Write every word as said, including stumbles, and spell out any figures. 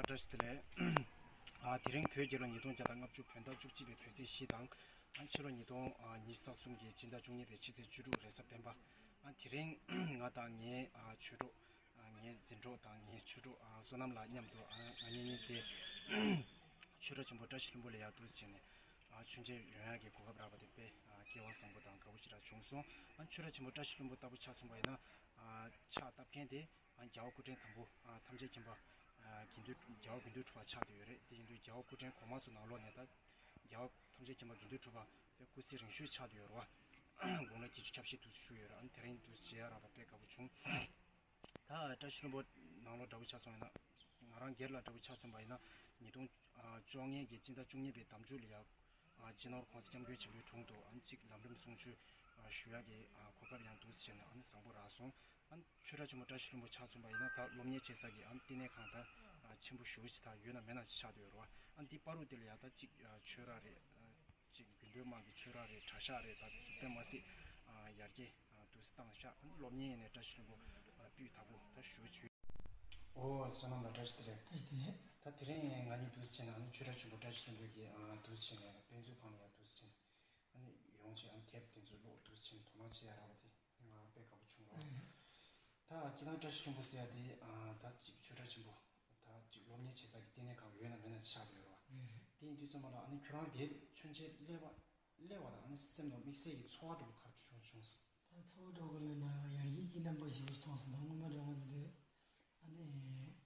བཀྲ་ཤིས་བདེ་ལེགས། ཨ་དེ་རིང་བོད་རྒྱལ་ལོ་ཉིས་སྟོང་བརྒྱ་དང་ལྔ་བཅུ་བོད་ཟླ་བཅུ་གཅིག་པའི་བོད་ཚེས་བཞི་དང་། ཨ་ཕྱི་ལོ་ཉིས་སྟོང་ཉི་ཤུ་རྩ་གསུམ་གྱི་སྤྱི་ཟླ་བཅུ་གཉིས་པའི་ཕྱི་ཚེས་བཅུ་དྲུག་རེས་གཟའ་སྤེན་པ། ཨ་དེ་རིང་ང་དང་ངའི་ཨ་ཆོས་གྲོགས། ཨ་ངའི་འཛིན་གྲོགས་དང་ངའི་ཆོས་གྲོགས་ཨ་བསོད་ནམས་ལགས་མཉམ་དུ་ཨ་ང་གཉིས་གཉིས་དེ་ཆོས་གྲྭ་ཆེན་པོ་བཀྲ་ཤིས་ལྷུན་པོ་ལ་ཡར་འདུག་སེ་བྱས་ནས་ཨ་མཆོད་མཇལ་ཡོང་ཡག་གི་གོ་སྐབས་རག་པ་དེ་དཔེ་ཨ་སྐལ་བ་བཟང་པོ་དང་དགའ་པོ་ཞེ་དྲག་བྱུང་སོང་། ཨ་ཆོས་གྲྭ་ཆེན་པོ་བཀྲ་ཤིས་ལྷུན་པོ་ལྟ་བུ་ཆ་མཚོན་པ་ཡིན་ན་ཨ་ཕྱག་བཏབ་མཁན་དེ་ཨ་རྒྱལ་བ་སྐུ་ཕྲེང་དང་པོ་ཨ་ཐམས་ཅད་མཁྱེན་པ་ཨ་དགེ་འདུན་རྒྱལ་བ་དགེ་འདུན་གྲུབ་པ་ཆགས་བསྡད་ཡོད་རེད། དེ་ཡིན་དུས་རྒྱལ་བ་སྐུ་ཕྲེང་གོང་མ་ཚོ་ནང་ལོགས་ནས་ད་རྒྱལ་བ་ཐམས་ཅད་མཁྱེན་པ་དགེ་འདུན་གྲུབ་པ་དཔེ་སྐུ་ཚེ་རིང་ཤོས་ཆགས་བསྡད་ཡོད་རེད་བ། དགུང་ལོ་བརྒྱད་ཅུ་ཁྱབ་བཞེས་འདུག་སེ་ཞུས་ཡོད་རེད། ཨ་ནི་དེ་རིང་འདུག་སེ་མཇལ་ཡག་རག་པ་དཔེ་དགའ་པོ་བྱུང་། ད་བཀྲ་ཤིས་ལྷུན་པོ་ནང་ལོགས་འདྲ་པོ་ཆ་མཚོན་ཡིན་ན། ང་རང་སྒེར་ལ་འདྲ་པོ་ཆ་མཚོན་པ་ཡིན་ན། ཉིས་སྟོང་བཅོ་ལྔ་གི་སྤྱི་ཟླ་བཅུ་གཉིས་པའི་ཟླ་མཇུག་ལ་ཡ། སྤྱི་ནོར་༸གོང་ས་༸སྐྱབས་མགོན་ཆེན་པོའི་དྲུང་དུ་ཨ་ནི་གཅིག་ལམ་རིམ་གསུང་ཆོས་ཞུ་ཡག་གི་གོ་སྐབས་ཡང་འདུག་སེ་བྱས་ནས་ཨ་ནི་བཟང་པོ་རག་སོང་། ཨ་ནི་ཆོས་གྲྭ་ཆེན་པོ་བཀྲ་ཤིས་ལྷུན་པོ་ཆ་མཚོན་པ་ཡིན་ན་ད་སློབ་གཉེར་བྱེད་ས་གི་ཨ་ནི་བསྟི་གནས་ཁང་ད་ཆེན་པོ་ཞེ་པོ་ཅིག་ད་ཡོད་ན་མེད་ན་ཅིག་ཆགས་བསྡད་ཡོད་རེད་བ། ཨ་ནི་འདི་བར་དུ་དེ་ལ་ཡ་ད་གཅིག་ཆོས་ར་རེད། གཅིག་དགེ་འདུན་དམངས་ཀྱི་ཆོས་ར་རེད། གྲྭ་ཤག་རེད། ད་དེ་ཚོ་དཔེ་མ་སྲིད་ཡར་རྒྱས་འདུག་སེ་བཏང་ཤག་ཨ་ནི་སློབ་གཉེར་ནས་བཀྲ་ཤིས་ལྷུན་པོ་སྤུས་དག་པོ་ད་ཞུ་ཆོས། ཨོ་བསོད་ནམས་ལགས་བཀྲ་ཤིས་བདེ་ལེགས། བཀྲ་ཤིས་བདེ་ལེགས། ད་དེ་རིང་ང་གཉིས་འདུག་སེ་བྱས་ནས་ཨ་ནི་ཆོས་གྲྭ་ཆེན་པོ་བཀྲ་ཤིས་ལྷུན་པོ་གི་འདུག་སེ་བྱས་ནས་དཔེ་མཛོད་ཁང་ལ་ཡར་འདུག་སེ་བྱས་ནས་ཨ་ནི་ཡོང་བྱས་ཨ་ནི་དེབ་དེ་ཚོ་ཀློག་འདུག་སེ་བྱས་ནས་དོ་སྣང་བྱེད་ཡག་རག་པ་དེ། ང་དཔེ་དགའ་པོ་བྱུང་རོགས། ད་སྤྱི་བཏང་བཀྲ་ཤིས་ལྷུན་པོ་ཟེར་ཡ་དེ་ཨ་ད་ཅིག་ཆོས་གྲྭ་ཆེན་པོ་ད་ཅིག་སློབ་གཉེར་བྱེད་ས་གི་བསྟི་གནས་ཁང་ཡོད་ན་མེད་ན་ཆགས་བསྡད་ཡོད་རེད་བ། དེ་ཡིན་དུས་ཙམ་པ་ལ་ཨ་ནི་ཁྱོད་རང་དེར་མཆོད་མཇལ་སླེབས་པ་སླེབས་པ་དང་ཨ་ནི་སེམས་ནང་དམིགས་བསལ་གྱི་ཚོར་བ་འདྲ་པོ་ག་རེ་བྱུང་བྱུང་སོང་། ད་ཚོར་བ་འདྲ་པོ་ལབ་ན་ཡར་རྒྱས་ཀྱི་རྣམ་པ་ཞེ་པོ་ཅིག་མཐོང་སོང་། ད་སྔོན་མ་འདྲ་མ་ཟེར་དུས་ཨ་ནི་